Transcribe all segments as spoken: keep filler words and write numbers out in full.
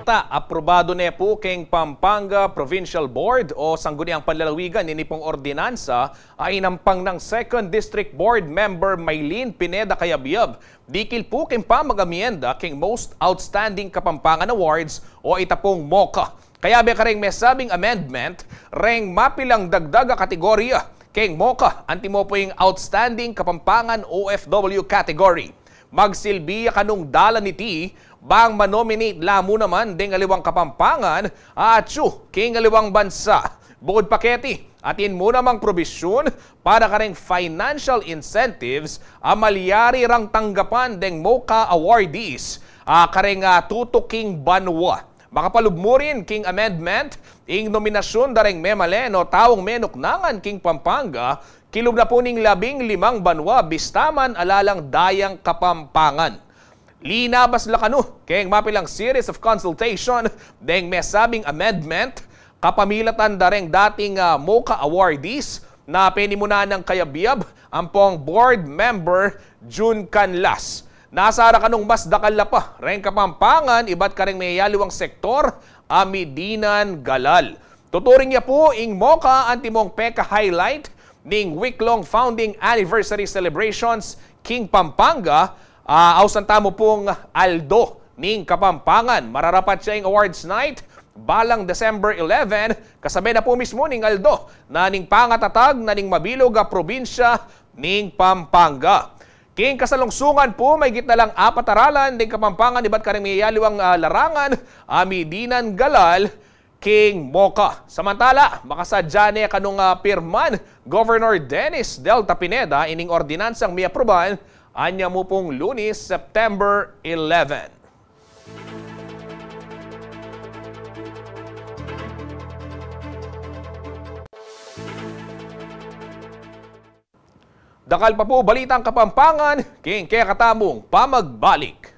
Ta, aprobadu ne pu keng Pampanga Provincial Board o Sangguniang Panlalawigan ini pung ordinansa a inampang nang Second District Board Member Maylene Pineda Cayabyab, dikil pu keng pamag-amyenda keng Most Outstanding Kapampangan Awards o ita pung MOCA. Kayabe kareng mesabing amendment, reng mapilang dagdag a kategorya keng MOCA, antimo pu ing Outstanding Kapampangan O F W category. Magsilbi ya kanung dalan niti bang ma-nominate la mu naman deng aliwang Kapampangan a atyu king aliwang bansa. Bukut pa keti, atin mu namang probisyun para kareng financial incentives a malyari rang tanggapan deng MOCA awardees a kareng, ah, tutuking banwa. Makapalub mu rin king amendment ing nominasyun da reng memalen o taung menuknangan king Pampanga kilub na pu ning labing limang banwa bista man ala lang dayang Kapampangan. Linabas la kanu keng mapilang series of consultation deng mesabing amendment, kapamilatan da reng dating, ah, MOCA awardees na penimunan nang Cayabyab ampong Board Member Jun Canlas. Nasara kanung mas dakal la pa reng Kapampangan ibat kareng meyaliwang sektor a midinan galal. Tuturing ya pu ing MOCA antimong peka-highlight ning week-long founding anniversary celebrations king Pampanga, ah, ausan tamu pung Aldo ning Kapampangan. Mararapat ya ing awards night balang December eleven, kasabe na pu mismu ning Aldo na ning pangatatag na ning mabilug a probinsya ning Pampanga. King kasalungsungan pu, maygit na lang apat a ralan ding Kapampangan ibat kareng meyaliwang, ah, larangan a midinan galal king MOCA. Samantala, makasadya ne kanung, ah, pirman Governor Dennis Delta Pineda ining ordinansang miapruban anya mu pung Lunes, September eleven. Dakal pa pu balitang Kapampangan king kekatamung pamagbalik.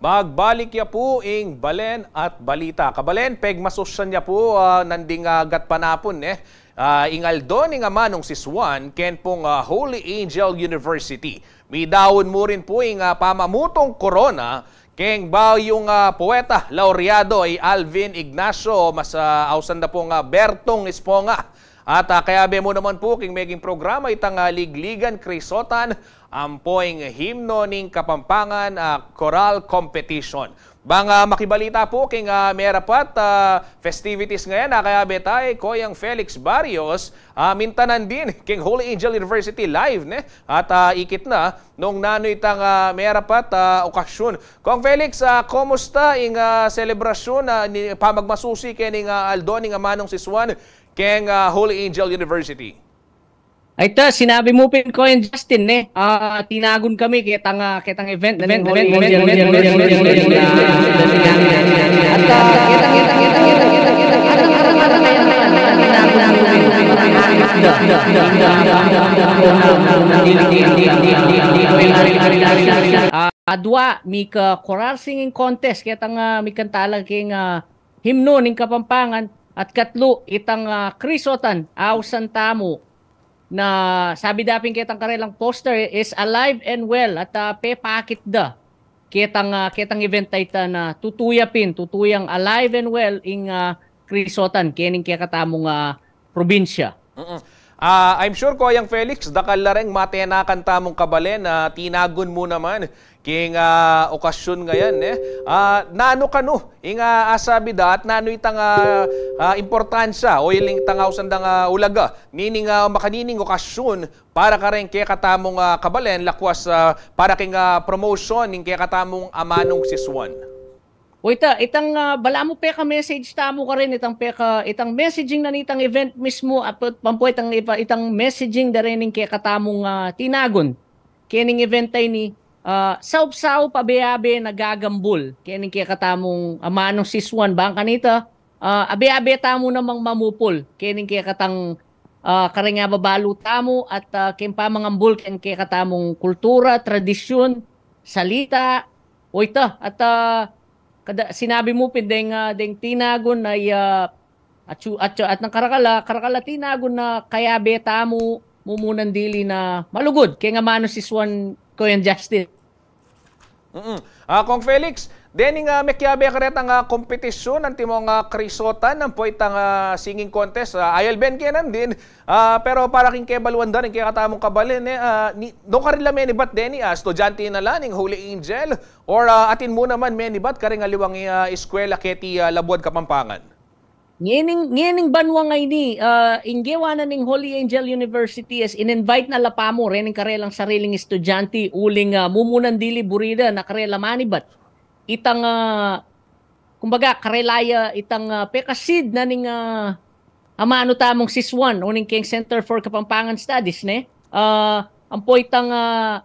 Pagbalik ya pu ing balen at balita. Kabalen, pegmasusyan ya pu, ah, nanding, ah, gatpanapun, eh. Ah, ing aldo ning amanung sisuan, ken pung, ah, Holy Angel University. Midaun mu rin pu ing, ah, pamamutung korona, keng bayung, ah, poeta laureado i Alvin Ignacio, mas, ah, ausan da pung, ah, Bertong Esponga. At, ah, kayabe mu naman pu king meging programa itang, ah, Ligligan Krisotan, ampo ing himno ning Kapampangan, ah, Choral Competition. Bang, ah, makibalita pu king, ah, merapat, ah, festivities ngeni, ah, kayabe tamu, Koyang Felix Barrios, ah, mintanan din king Holy Angel University live, ne? At, ah, ikit na nung nanu itang, ah, merapat, ah, okasyon. Kong Felix, ah, kumusta ing, ah, selebrasyon, ah, ni, pamagmasusi kening, ah, aldo ning amanung sisuan keng, ah, Holy Angel University? Ay, ta, sinabi mu pin, Koyang Justin, ne? Ah, tinagun kami ketang, ah, ketang event, event, event, event, event, event, event, event, event, at, ah, ketang, ketang, ketang, ketang, ketang, ketang, arang, arang, arang, arang, arang, tinagun mu pin. Ah, dua, mika choral singing contest, ketang, ah, mikanta la king, ah, himno ning Kapampangan, at katlu, itang, ah, Krisotan, ausan tamu, na sabi da pin ketang karelang poster, is alive and well, at, ah, pepakit da ketang, ah, ketang event a ita na tutu ya pin, tutu yang alive and well ing, ah, Krisotan, kening kekatamung, ah, probinsya. Mm-mm. Ah, I'm sure, Koyang Felix, dakal la reng matenakan tamung kabalen na tinagun mu naman king, ah, okasyon ngeni, eh. Ah, nanu kanu ing, ah, asabi da at nanu itang, ah, ah, importansya o iling itang ausan dang, ah, ulaga nining, ah, makanining okasyon para kareng kekatamung, ah, kabalen, lakwas, ah, para king, ah, promotion ning kekatamung amanung sisuan? O ita, itang, ah, balamu peka-message tamu karin, itang peka, itang messaging na nitang event mismu, at pampu itang, itang messaging da rin ning kekatamung, ah, tinagun kening event a ini, ah, saup-saup, abe-abe nagagambul kening kekatamung amanung sisuan. Bang kanita, ah, abe-abe tamu namang mamupul kening kekatang, ah, kareng ababalu tamu at, ah, keng pamangambul keng kekatamung kultura, tradisyun, salita, o ita, at, ah, kada, sinabi mu pin deng, ah, deng tinagun na iya, at, at, at nang karakal a, karakal a tinagun na kayabe tamu mumunan dili na malugud keng amanung sisuan, Koyang Justin. Mm-mm. Ah, Kong Felix, dening, ah, mekiabe karetang, ah, kompetisyun, antimong, ah, Krisotan, ampo itang, ah, singing contest, ah, ayalben ke nandin, ah, pero para king kebaluan da ring kekatamung kabalen, eh, ah, ni, no karin la menibat deni, ah, estudyante na la ning Holy Angel, or, ah, atin mu naman menibat karing aliwang, ah, eskwela keti, ah, labuad Kapampangan? Ngening, ngening banua ngeni, ah, ing gewa na ning Holy Angel University is in-invite na la pamu rening karelang sariling estudyante uling, ah, mumunan dili buri da na karela manibat. Itang, ah, kumbaga, karela ya itang, ah, peka-seed na ning, ah, amanu tamung sisuan, uling keng Center for Kapampangan Studies, ne? Ah, ampo itang, ah,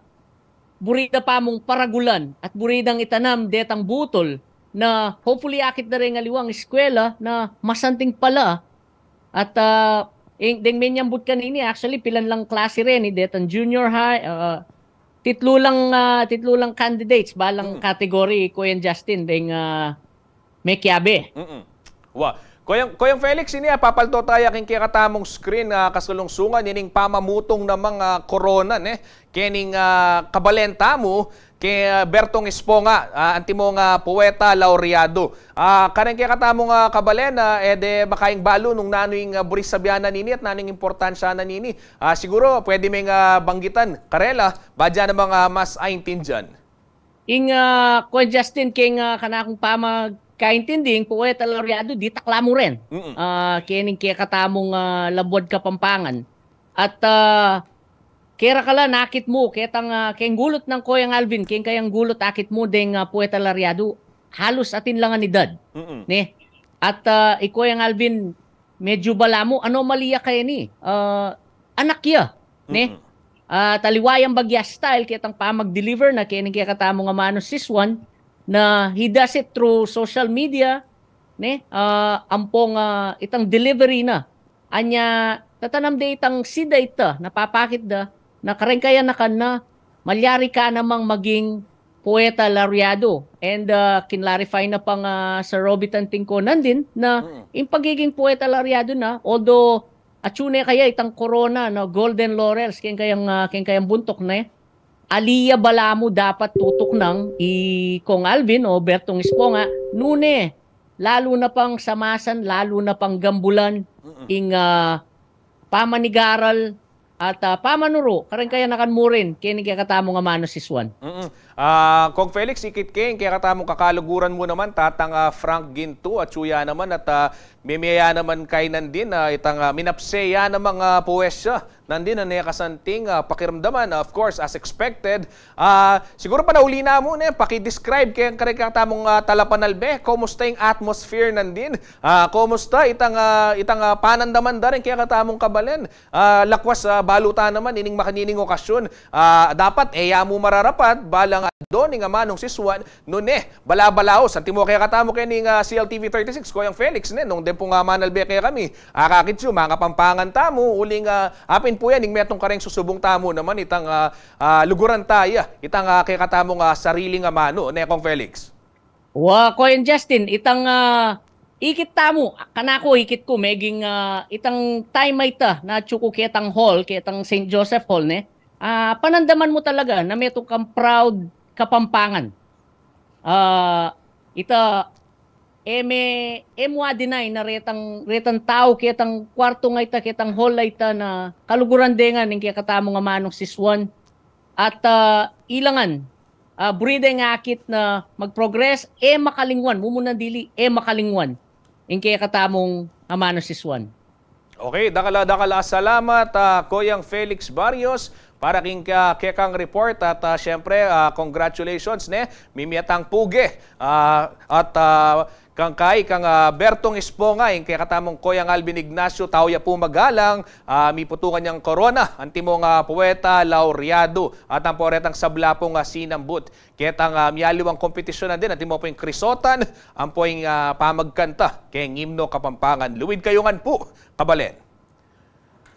buri da pamung paragulan at buri dang itanam detang butul na hopefully akit da reng aliwang eskwela na masanting pala. At, ah, ing, deng menyambut kanini, actually, pilan lang klase reni, detang junior high, ah, titlu lang, ah, titlu lang candidates, balang category, Koyang Justin, deng, ah, mekiabe. Mm-mm. Wa. Koyang, Koyang Felix, ini, ah, papaldo taya king kekatamung screen, ah, kasalungsungan ining pamamutung namang, ah, korona, ne? Kening, ah, kabalen tamu, ke, ah, Bertong Esponga, ah, antimong, ah, poeta laureado. Ah, kareng kekatamung, ah, kabalen, ah, e de makaing balu nung nanu ing, ah, buring sabian na nini at nanu ing importansya na nini. Ah, siguro, pwede meng, ah, banggitan karela, ba dyan namang, ah, mas aintindian. Ing, ah, Kuya Justin, keng, ah, kanakung pamagkaintindi, ing poeta laureado, ditak la mu rin. Mm-mm. Ah, kening kekatamung, ah, labuad Kapampangan. At, ah, kera ka la nakit mu, ketang, ah, keng gulut nang Koyang Alvin, keng kayang gulut akit mu deng, ah, poeta laureado, halus atin la ngan edad. Mm-mm. Ne? At, ah, i Koyang Alvin, medyu balamu, anomaly ya keni, ah, anak ya, ne? Mm-mm. Ah, taliwa yang bagya style, ketang pamag-deliver na, kening kekatamung amanung sisuan, na he does it through social media, ne? Ah, ampong, ah, itang delivery na. Anya, tatanam de itang seed a ita, na papakit da, na kareng kayanakan na, malyari ka namang maging Poeta Laureado. And ah, kinlarify na pang ah, Sir Robitan Tingko nandin na ing pagiging Poeta Laureado na, although atsu ne kaya itang korona, no, Golden Laurels, keng kayang, ah, keng kayang buntuk ne, ali ya balamu dapat tutuknang i Kong Alvin o Bertong Esponga, nune, lalu na pang samasan, lalu na pang gambulan, ing ah, pamanigaral, at ah, pamanuru, kareng kayanakan mu rin, keni kekatamung amanu sisuan. Mm-mm. Ah, Kong Felix, ikit keng kekatamung kakaluguran mu naman, Tatang ah, Frank Ginto, atsu ya naman, at ah, meme ya naman kaynan din, ah, itang ah, minapse ya namang ah, puwesya nandin a ne kasanting ah, pakiramdaman, of course, as expected. Ah, siguru panauli na mu ne, paki-describe keng kareng kekatamung ah, talapanalbe, kumusta ing atmosphere nandin? Ah, kumusta itang ah, itang ah, panandaman da rin keng kekatamung kabalen? Ah, lakwas, ah, balu ta naman ining makanining okasyon. Ah, dapat e ya mu mararapat, balang aldo ning amanung sisuan, nune, bala-balaus, antimo kekatamu kening ah, C L T V thirty-six, Koyang Felix, ne, nung deng pung ah, manalbe kekami, akakit yu, mangapampangan tamu, uling ah, apin pu yan ing metung kareng susubung tamu naman itang ah, ah, luguran ta ya itang ah, kekatamung ah, sariling amanu, ne, Kong Felix? Wa, Koyang Justin, itang ah, ikit tamu, kanaku, ikit ku, meging ah, itang time a ita na atsu ku ketang hall, ketang Saint Joseph Hall, ne, ah, panandaman mu talaga na metung kang proud Kapampangan. Ah, ita, e me, e mu a-deny na retang, retang tau ketang kwartung a ita, ketang hall a ita na kaluguran de ngan ing kekatamung amanung sisuan. At ah, ilangan, ah, buri deng akit na mag-progress, e makalingwan, mumunang dili, e makalingwan ing kekatamung amanung sisuan. Okay, dakal a, dakal a salamat, ah, Koyang Felix Barrios, para king ka-, kekang report at ah, siyempre, ah, congratulations, ne, mimie tang puge, ah, at ah, kang kai, kang ah, Bertong Esponga, ing kekatamung Koyang Alvin Ignacio, tau ya pu magalang, ah, miputungan yang korona, antimong ah, poeta laureado, at ampo retang sabla pung ah, sinambut ketang ah, mialiwang kompetisyun nandin, antimo pu ing krisotan, ampo ing ah, pamagkanta keng Himno Kapampangan. Luid kayu ngan pu, kabalen.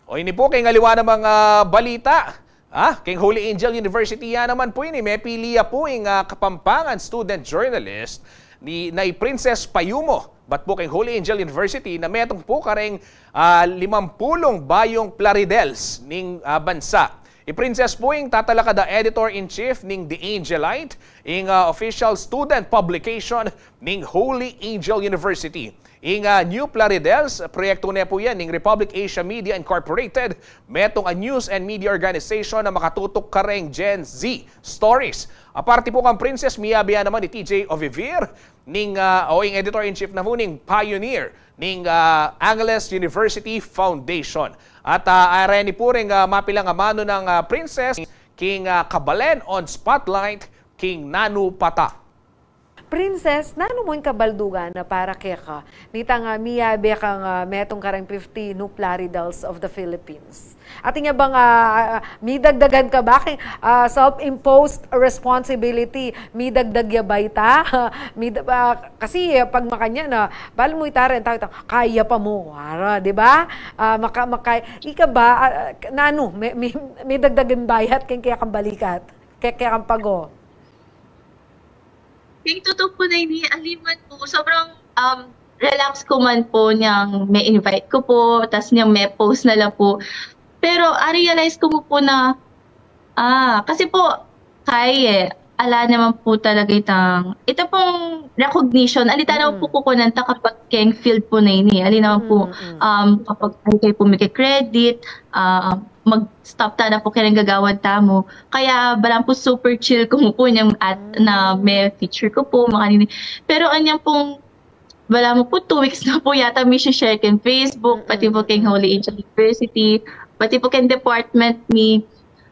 O ini pu keng aliwa namang ah, balita. Ah, keng Holy Angel University ya naman pu ini, mepili ya pu ing ah, Kapampangan student journalist ni, na i Princess Payumo, bat pu keng Holy Angel University, na metung pu kareng ah, limampulung bayung Plaridels ning ah, bansa. I Princess pu ing tatalakad a editor-in-chief ning The Angelite, ing ah, official student publication ning Holy Angel University. Ing ah, New Plaridels, proyektu ne pu yan ning Republic Asia Media Incorporated, metung a news and media organization na makatutuk kareng Gen Z stories. Aparte pu kang Princess, miyabe ya naman i T J Ovivir, ning ah, o ing editor-in-chief na pu ning Pioneer ning ah, Angeles University Foundation. At ah, areni pu ring ah, mapilang amanu nang ah, Princess king ah, kabalen on Spotlight king Nanu Pata. Princess, nanu mu ing kabaldugan na para keka nitang ah, miyabe kang ah, metung kareng fifty New Plaridels of the Philippines? Atin ya bang ah, ah, midagdagan ka ba king ah, self-imposed responsibility? Midagdag ya ba ita? Mida-, ah, kasi eh, pag makanyan na, bal mu ita rin, tau, tau, kaya pa mu, ara, di ba? Ah, maka-, maka-, ika ba, ah, ah, nanu, me-, me-, midagdagan ba ya keng kekang balikat, keng kekang pago? Keng tutu pu na ini, aliwa man pu, sobrang um, relax ku man pu niyang me-invite ku pu, tas niyang me-post na la pu. Pero a-realize ku pu na, ah, kasi pu, kaya eh, ala naman pu talaga itang, ita pung recognition, ali ta naman pu kukunan ta kapag keng field pu na ini. Ali naman pu, um, kapag ali kayu pu mike-credit, ah, mag-stop ta na pu keng gagawan tamu. Kaya balamu pu super chill ku mu pu niyang at na me-feature ku pu, makanini. Pero anyang pung, balamu pu two weeks na pu yata mi-share keng Facebook, pati pu keng Holy Angel University, pati pu keng department mi.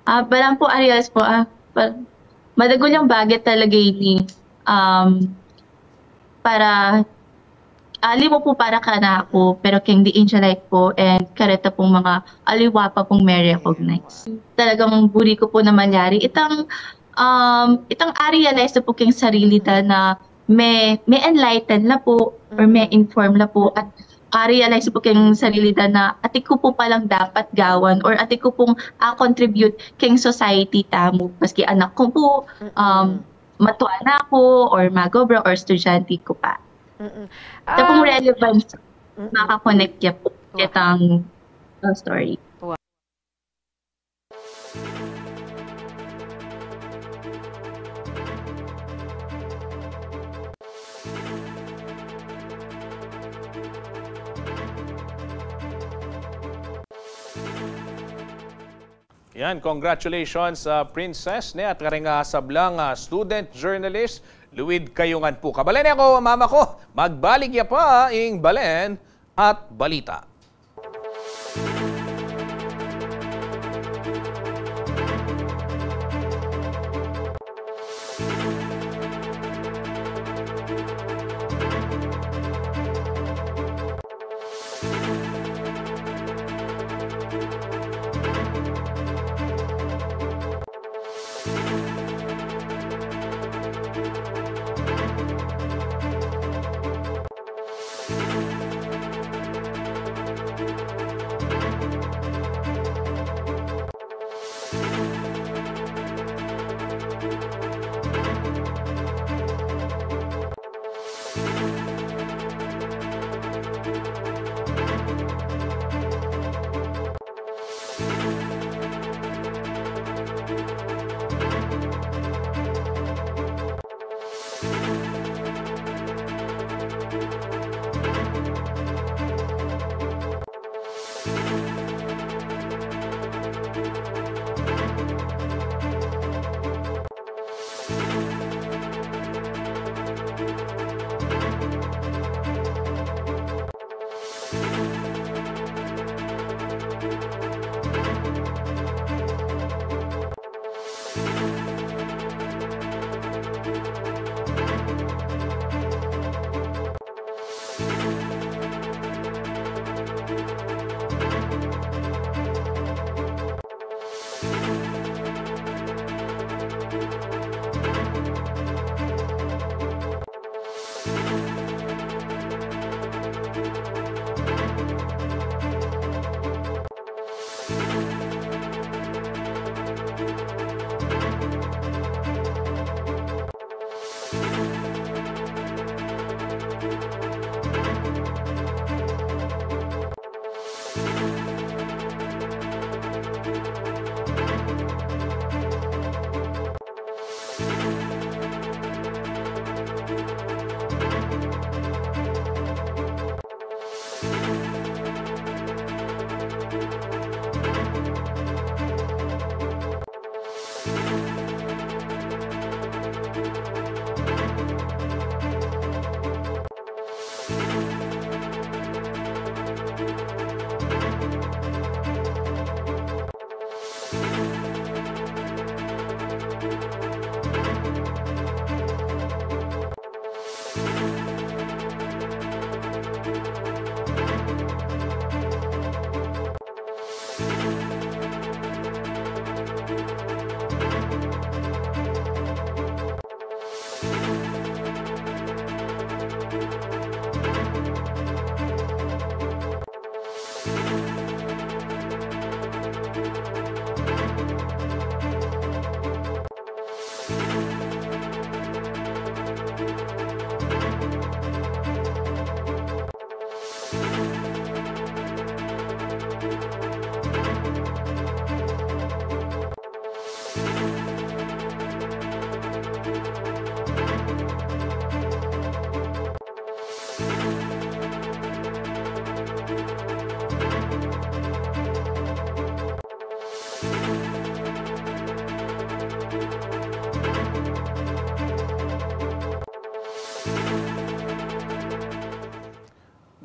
Ah, balamu pu a-realize pu, ah, pa-, madagul yang bage talaga ini. Um, para, aliwa pu para kanaku, pero keng The Angelite pu, and kareta pung mga aliwa pa pung me-recognize. Talagang buri ku pu na malyari itang, um, itang a-realize na pu keng sarili ta na me-, me-enlighten la pu, or me-inform la pu, at a-realize pu keng sarili ta na atin ku pu palang dapat gawan, or atin ku pung a-contribute keng society tamu, maski anak ku pu, um, matua na ku or mag-obra or estudyante ku pa. Mm-mm. Ita pung, um, relevance, mm-mm, makakonekta ya pu, wow, ketang, uh, story. Wow. Yan, congratulations, ah, Princess, ne, at kareng, ah, sablang, ah, student journalist, luid kayu ngan pu. Kabalen, ne, ku, mama ku, magbalik ya pa ing balen at balita.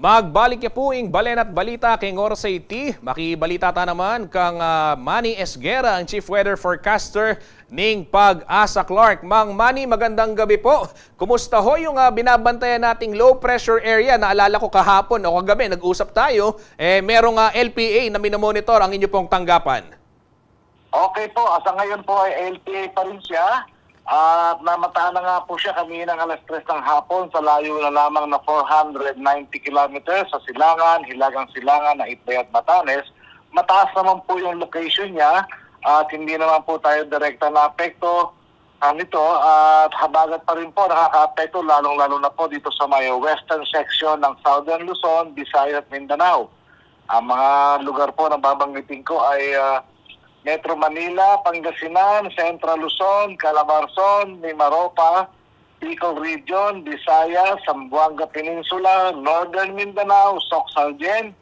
Magbalik ya pu ing Balen at Balita keng oras a iti. Makibalita ta naman kang, ah, Manny Esguerra, ang chief weather forecaster ning PAGASA Clark. Mang Manny, magandang gabi po. Kumusta ho yung, ah, binabantayan nating low pressure area? Naalala ko kahapon o kagabi, nag-usap tayo, eh, merong, ah, L P A na minomonitor. Ang inyo pong tanggapan? Okay po, ah, sa ngayon po ay L P A pa rin siya. At namataan na nga po siya kaninang alas tres ng hapon sa layo na lamang na four hundred ninety kilometers sa silangan, hilagang silangan ng Itbayat, Batanes. Mataas naman po yung location niya at hindi naman po tayo direkta na apekto Nito at habagat pa rin po nakakaapekto, lalong-lalo na po dito sa may western section ng Southern Luzon, Visayas at Mindanao. Ang mga lugar po na babanggitin ko ay ah, Metro Manila, Pangasinan, Central Luzon, Calabarzon, Mimaropa, Bicol Region, Visayas, Zamboanga Peninsula, Northern Mindanao, Soc-Salgen,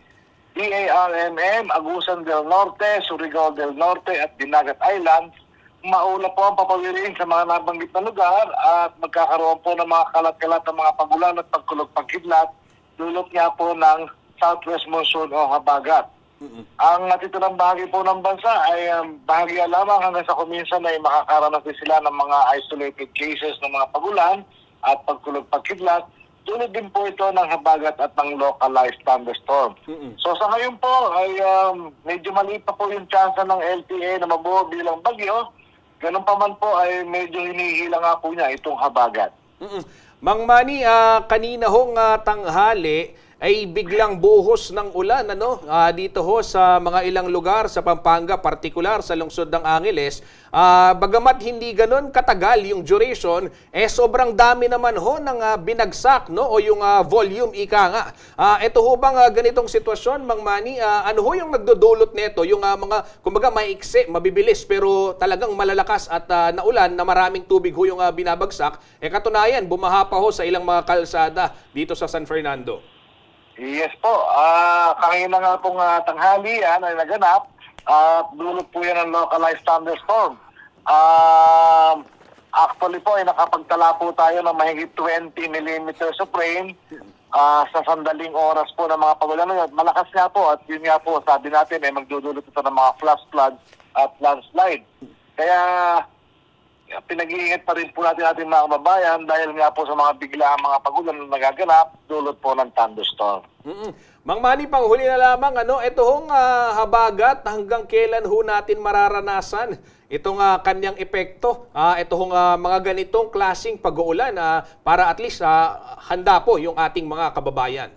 D A R M M, Agusan del Norte, Surigao del Norte at Dinagat Islands. Maulap po ang papawirin sa mga nabanggit na lugar at magkakaroon po ng mga kalat-kalat ng mga pagulan at pagkulog-pagkidlat, dulot nga po ng southwest monsoon o habagat. Ang natitirang bahagi po ng bansa ay um, bahagya lamang hanggang sa kuminsan ay makakaranas din sila ng mga isolated cases ng mga pagulan at pagkulog-pagkidlat. Dulot din po ito ng habagat at ng localized thunderstorm. So sa ngayon po ay um, medyo maliit pa po yung tsansa ng L T A na mabuo bilang bagyo. Ganun pa man po ay medyo hinihila nga po niya itong habagat. Mm. Mang Manny, ah, kanina hong ah, tanghali ay biglang buhos ng ulan, ano? Ah, dito ho sa mga ilang lugar sa Pampanga, partikular sa lungsod ng Angeles. Ah, bagamat hindi ganun katagal yung duration, eh sobrang dami naman ho ng ah, binagsak, no? O yung ah, volume, ika nga. Ah, eto ho bang ah, ganitong sitwasyon, Mang Manny, ah, ano ho yung nagdudulot neto? Yung ah, mga, kumbaga, maiksi, mabibilis, pero talagang malalakas at ah, naulan na maraming tubig ho yung ah, binabagsak, eh katunayan, bumaha pa ho sa ilang mga kalsada dito sa San Fernando. Yes po. Ah, kanina nga pong ah, tanghali yan ay naganap at dulot po yan ng localized thunderstorm. Ah, actually po ay nakapagtala po tayo ng mahigit twenty millimeters of rain ah, sa sandaling oras po ng mga pagulan. At malakas nga po at yun nga po sabi natin ay magdudulot ito ng mga flash floods at landslide. Kaya pinag-iingat pa rin po natin ating mga kababayan dahil nga po sa mga biglaang mga pagulan na nagaganap dulot po ng thunderstorm. Mm-mm. Mang Manny, panghuli na lamang, ano, ito hong ah, habagat, hanggang kailan ho natin mararanasan itong ah, kanyang epekto? Ah, ito hong ah, mga ganitong klaseng pag-uulan ah, para at least ah, handa po yung ating mga kababayan.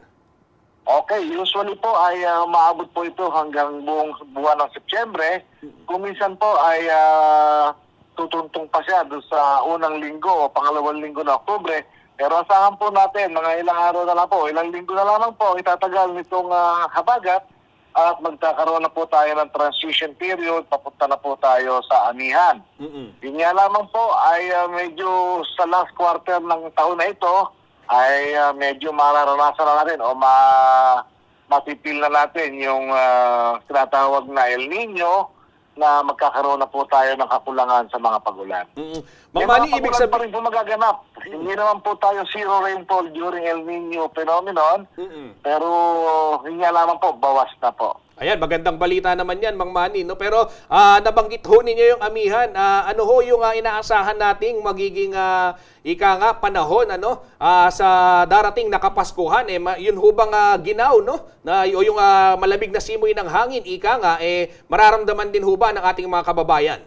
Okay, usually po ay ah, umaabot po ito hanggang buong buwan ng Setyembre. Kung minsan po ay ah, tutuntong pa siya doon sa unang linggo o pangalawang linggo ng Oktubre. Pero asahan po natin, mga ilang araw na lang po, ilang linggo na lamang po ang itatagal nitong ah, habagat at magkakaroon na po tayo ng transition period, papunta na po tayo sa amihan. Mm-mm. Yun nga lamang po ay ah, medyo sa last quarter ng taon na ito ay ah, medyo mararanasan na natin o ma matipil na natin yung ah, tinatawag na El Nino na magkakaroon na po tayo ng kakulangan sa mga pagulan. Mm-mm. May Mang Manny, mga ibig pagulan sabi- pa rin po magaganap. Hindi naman po tayo zero rainfall during El Nino phenomenon, Mm-mm. pero yun nga lamang po, bawas na po. Ayan, magandang balita naman yan, Mang Manny, no? Pero ah, nabanggit ho ninyo yung amihan. Ah, ano ho yung ah, inaasahan nating magiging ah, ika nga, panahon, ano, ah, sa darating na Kapaskuhan, eh, ma- yun ho bang ah, ginaw, no? Na, o yung ah, malamig na simoy ng hangin, ika nga, eh, mararamdaman din ho ba ng ating mga kababayan?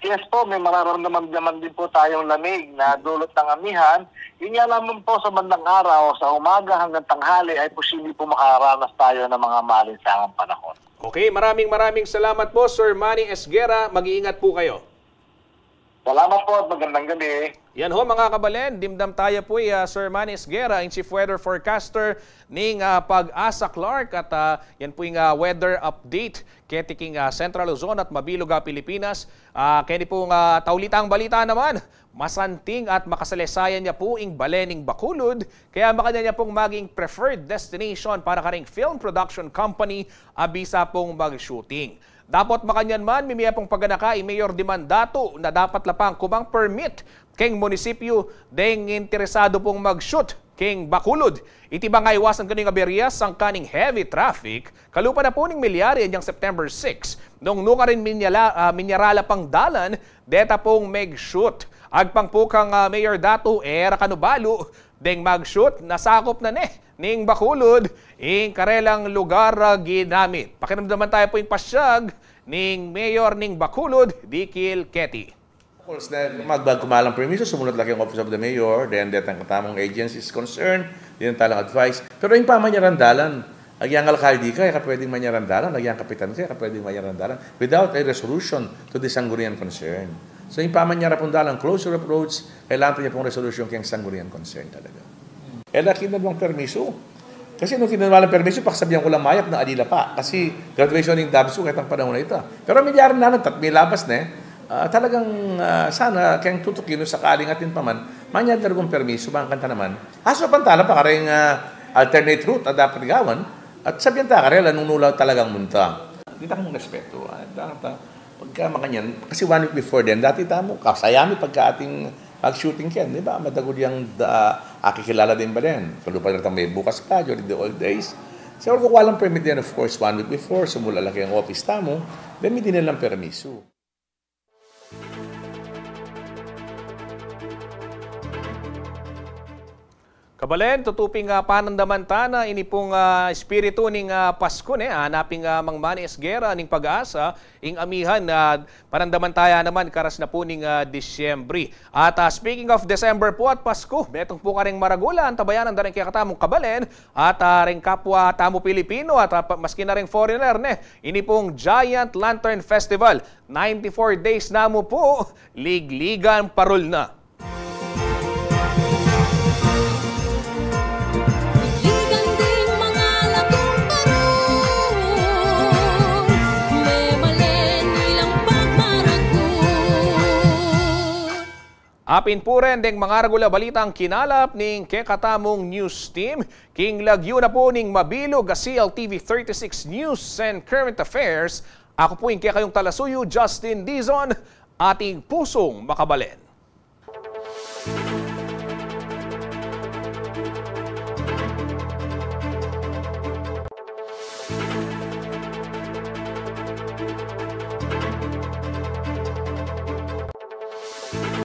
Yes po, may mararamdaman naman din po tayong lamig na dulot ng amihan. Yun nga lamang po sa bandang araw, sa umaga hanggang tanghali ay posible po makaranas tayo ng mga maalinsangang panahon. Okay, maraming maraming salamat po, Sir Manny Esguerra. Mag-iingat po kayo. Salamat po at magandang gabi. Yan ho, mga kabalen, dimdam tayo po, ah, Sir Manny Esguerra, ang chief weather forecaster ning ah, PAGASA Clark, at ah, yan po yung ah, weather update keti king ah, Central Luzon at mabilug a Pilipinas. Ah, keni pong ah, taulitang balita naman, masanting at makasaleysayan ya pu ing bale ning Bacolod, kaya makanyan ya pung maging preferred destination para karing film production company a bisa pung mag-shooting. Dapot makanyan man, mimie pung paganaka i Mayor Dimandatu na dapat la pang kumang permit keng munisipyu deng interesadu pung mag-shoot keng Bacolod. Iti bang aiwasan kanu ing aberya sangkan ning heavy traffic, kalupa na pu ning milyari inyang September six, nung nukarin minyala, ah, minyarala pang dalan deta pung mag-shoot. Agpang pu kang ah, Mayor Datu, e ra kanu balu deng mag-shoot, nasakup na ne ning Bacolod ing karelang lugar a ginamit. Pakiramdaman tayu pu ing pasyag ning Mayor ning Bacolod, Dikil Keti. Of course, na magbago kumalang permiso, sumunod la keng Office of the Mayor, then detang katamung agencies concerned, then talang advice. Pero ing pamanyaran dalan, agyang alkalde ka, e ka pwedeng manyaran dalan, agyang kapitan ka, e ka pwedeng manyaran dalan without a resolution to the sangguniang concern. So, ing pamanyara pung dalan, closure of roads, kailangan pa niya pung resolution keng sangguniang concern talaga. E la kinukuha ng permiso. Kasi nung kinukuha ng permiso, pakisabihan ko lang mayap na ali la pa. Kasi graduation ing DABSU, ketang panahun a ita. Pero milyari na lang, tat milabas na e. Ah, talagang, ah, sana, keng tutukin, nung sakaling atin pa man, manyari talagang permiso, bang kanta naman. Aso pantala pa kareng, ah, alternate route a dapat gawan, at sabihan ta karela nung nula talagang munta. Di ta kung respeto, ah, ta, ta, pagka makanyan, kasi one week before din, dati tamu, kasaya mi pagka atin mag-shooting ken, di ba? Madagul yang da, akikilala din ba din? Kalupa na tamu may bukas pa, during the old days. So, kung walang permit din, of course, one week before, sumula lagi ang office tamu, then may dinilang permiso. Kabalen, tutu ping, ah, panandaman ta na ini pung, ah, espiritu ning, ah, Pasku, ne? Hanapin, ah, Mang Manny Esguerra ning PAGASA, ing amihan, ah, panandaman ta ya naman karas na pu ning, ah, Disyembre. At, ah, speaking of December pu at Pasku, metung pu kareng maragul a antabayanan da ring kekatamung kabalen, at, ah, ring kapwa tamu Pilipino, at, ah, pa-, maski na ring foreigner, ne? Ini pung Giant Lantern Festival, ninety-four days na mu pu, ligligan parul na. Ligan ding mangalagum parul, memalen ilang pagmaragul. Apin pu ren deng mangaragul a balitang kinalap ning kekatamung news team, king lagyu na pu ning mabilug a C L T V thirty-six News and Current Affairs, aku pu ing kekayung talasuyu, Justin Dizon, ating pusung makabalen.